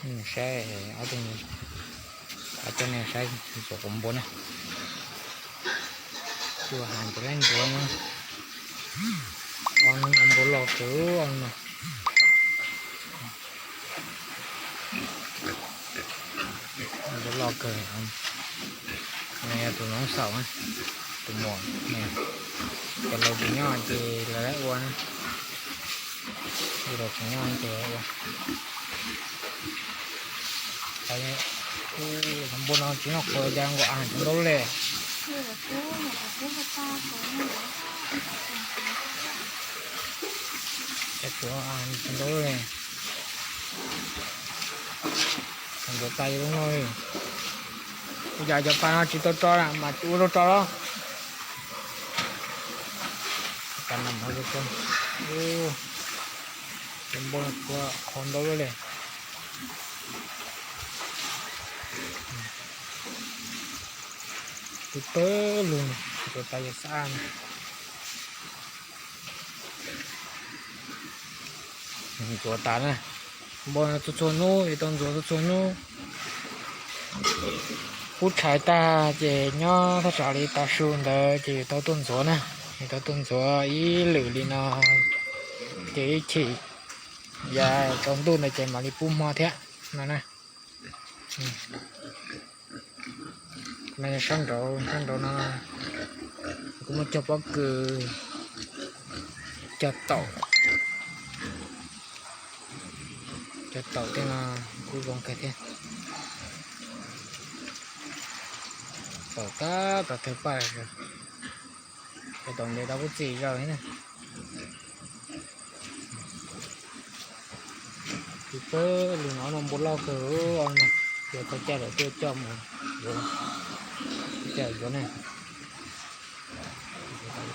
Saib ob tug, coj nej saib ntxuav quav npua na. Cua has ntsuav lab ntsuav no. Ob hnub no npua loj kawg os no. Npua loj kawg. Nws yog tus noob xaum, tus muam. Cov laus tsis nyob ces lawv ua na. Cov laus tsis nyob ces ua. Npua no tsis noj qhauv cas nkaus, a, tsis ntau li. Cas tsuav, a, tsis ntau li. Ntxuav tas yuav lub no li. Ua cas cov pas no tsis tau tso mas ua rau tso los. Cov npua tsuav qhauv ntau li. Twb pawg lug, ntxuav tas yuav xab na. Ntxuav tas na. Npua txhua txhua hnub yuav tau ntxuav txhua txhua hnub. Pub tshais tag ces nyob thaj tsam li tav su ntawd ces yuav tau tuaj ntxuav na. Yuav tau tuaj ntxuav ib lwm li no ces ib chim yav tsaus ntuj ntawd ces mam li pub hmo thiab no na. Sab nraud, sab nraud no kuv muaj cog pob kws, cog taum, cog taum tej no kuj zoo kawg thiab. Taum tab tom tawg paj, cog taum ntev tau kuj txi zaws thiab na. Twb pawg lug no, no npua loj kawg os no. Yog tau caij lawm tuaj coj mus yuav, caij yuav na.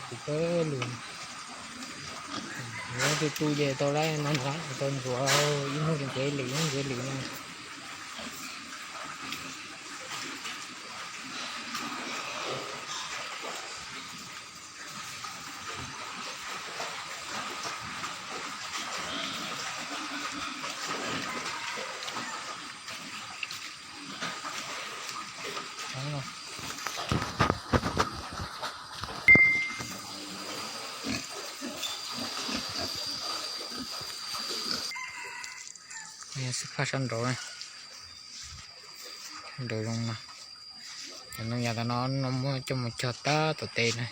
Twb pawg lug, yuav tus tu ces tau lawm no na, tau ntxuav ib hnub ntxuav ib lwm, ib hnub ntxuav ib lwm no. Xwb phaj sab nraud, nraud zoo no. Cov ntoo yas tas no no muab coj mus cog tab tom tes na.